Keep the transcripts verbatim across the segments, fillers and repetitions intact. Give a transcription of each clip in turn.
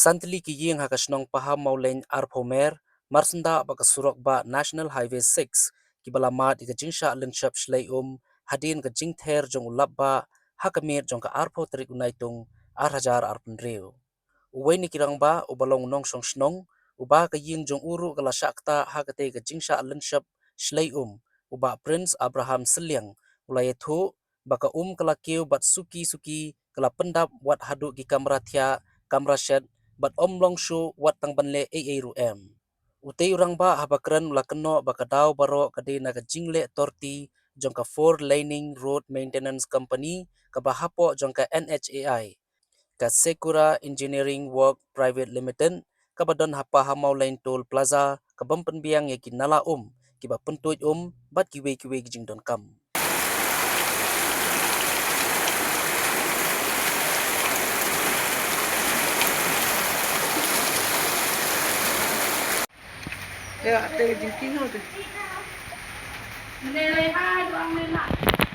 San tylli ki ïing ha ka shnong Pahammawlein arphew mer, marsyndah bad ka surok bah National Highway six, kiba la mad ïa ka jingshah lynshop shlei um, hadien ka jingther jong u lap bah, ha ka miet jong ka arphew tarik u Naitung, ar hajar arphew hynriew. Uwei na ki rangbah, uba long u nongshong shnong, uba ka ïing jong u ruh ka la shah ktah ha katei ka jingshah lynshop shlei um, u Bah Prince Abraham Sylliang, u la ïathuh, ba ka um ka la kiew bad suki suki, ka la pyndap wat haduh ki kamra thiah, kamra shet, bad ym long shuh wat tang ban leh ei ei ruh em. Utei u rangbah haba kren u la kynnoh ba ka daw baroh ka dei na ka jingleh torti jong ka Four Laning Road Maintenance Company, kaba hapoh jong ka N H A I, ka Sakura Engineering Work Private Limited, kaba don ha Pahammawlein Toll Plaza, ka bym pynbiang ïa ki nala um, kiba pyntuid um, bad kiwei kiwei ki jingdonkam. Te, te jingkieng ho te.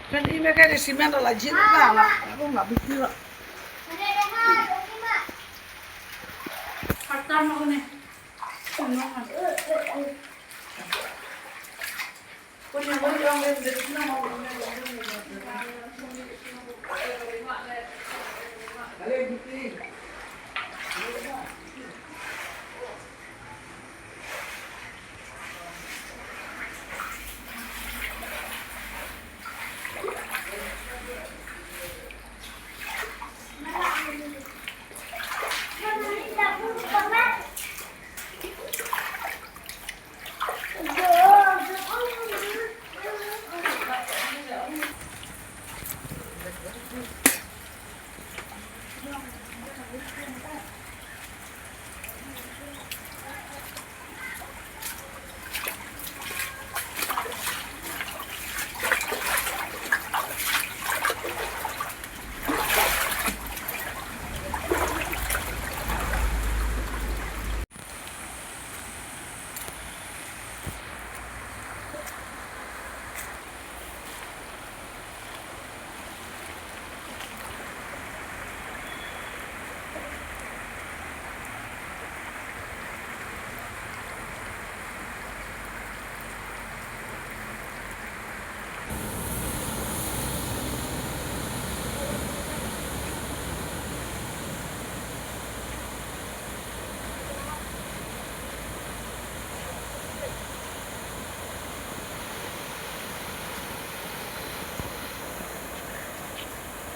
Kan i me ka de simen la jin la la. Aku nggak bikin la.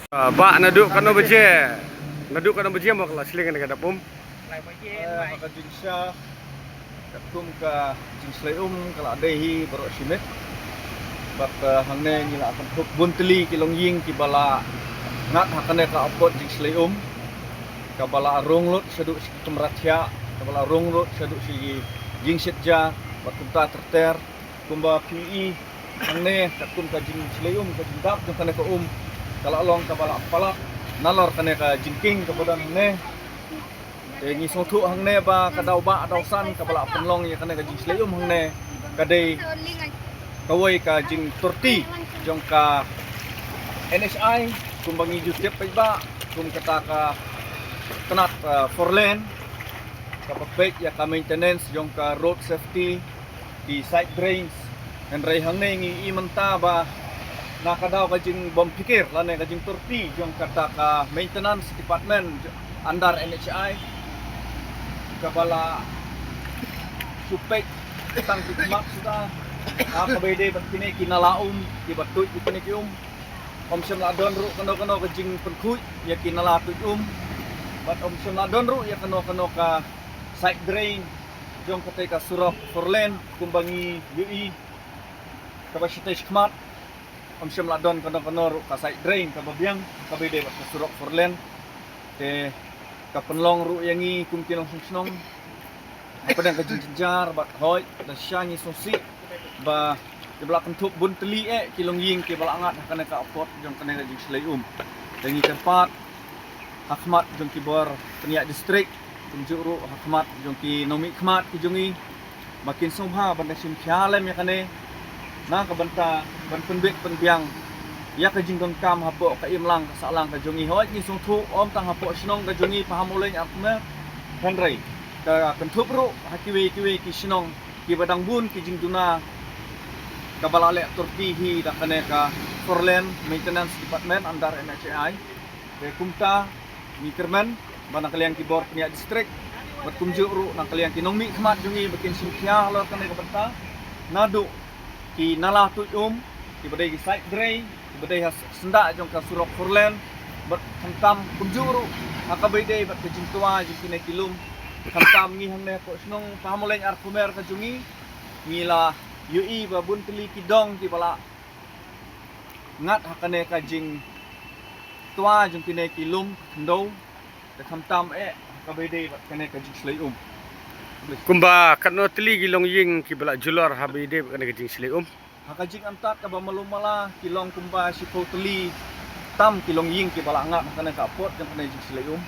Ah, bah, naduh katno baje? Naduh katno baje mo ka la shlei ïa kane ka dap um? Eh, ha ka jingshisha, katkum ka jingshlei um ka la dei hi baroh shi miet. Bad, eh, hangne ngi la kynthup bun tylli ki longïing kiba la ngat ha kane ka apot jingshlei um, kaba la rung lut shaduh shi ki kamra thiah, kaba la rung lut shaduh shi ki jingshit ja, bad kumta ter ter. Kumba phi i hangne, katkum ka jingshlei um, ka jingdap jong kane ka um ka la long kaba la palat nalor kane ka jingkieng kaba don hangne. Te ngi sngewthuh hangne ba ka daw bah daw san kaba la pynlong ïa kane ka jingshlei um hangne ka dei kawei ka jingtorti jong ka N H I, kumba ngi ju tip paidbah, kum kata ka tnat, uh, four lane, kaba peit ïa ka maintenance jong ka road safety, ki side drains. Hynrei hangne ngi i mynta ba na ka daw ka jingbym phikir lane ka jingtorti jong kata ka maintenance department under N H I, kaba la shu peit tang ki khmat suda ha kaba ïadei bad kine ki nala um kiba tuid ïa kine ki um. Ym shym la don ruh kano kano ka jingpynkhuid ïa ki nala tuid um, bad ym shym la don ruh ïa kano kano ka side drain jong katei ka surok four lane kumba ngi ïohi kaba shatei shakhmat. Ym shym la don kano kano ruh ka side drain kaba biang kaba ïadei bad ka surok four lane. Te ka pynlong ruh ïa ngi kum ki nongshong shnong hapdeng ka jingjynjar bad hooid da shisha ngi sngewsih ba kiba la kynthup bun tylli eh ki longïing kiba la ngat ha kane ka apot jong kane ka jingshlei um. Te ngi kyrpad ha khmat jong ki bor pynïaid district, kumjuh ruh ha khmat jong ki nongmihkhmat ki jong ngi, ba kin sngewbha ban da shim khia lem ïa kane na ka bynta ban pynbit pynbiang ïa ka jingdonkam hapoh ka imlang ka sahlang ka jong ngi. Hooid ngi sngewthuh ym tang hapoh shnong ka jong ngi Pahammawlein arphew mer, Hynrei ka kynthup ruh ha kiwei kiwei ki shnong kiba dang bun ki jingduna kaba la leh torti hi da kane ka Four Lane Maintenance Department under N H A I. Te kumta ngi kyrmen ba na ka liang ki bor pynïaid district bad kumjuh ruh na ka liang ki nongmihkhmat jong ngi ba kin shim khia halor kane ka bynta, naduh ki nala tuid um, kiba dei ki sait drei, kiba dei ha syndah jong ka surok four lane, bad khamtam kumjuh ruh ha kaba ïadei bad ka jingtwa jong kine ki lum. Khamtam ngi hangne hapoh shnong Pahamulein Arkhumer ka jong ngi, ngi la ïohi ba bun tylli ki dong kiba la ngat ha kane ka jingtwa jong kine ki lum khyndew. Te khamtam eh ha kaba ïadei bad kane ka jingshlei um. Kumba katno tylli ki longïing kiba la julor ha kaba ïadei bad kane ka jingshlei um? Ha ka jingantad kaba malu mala ki long kumba shiphew tylli tam ki longïing kiba la ngat ha kane ka apot jong kane ka jingshlei um.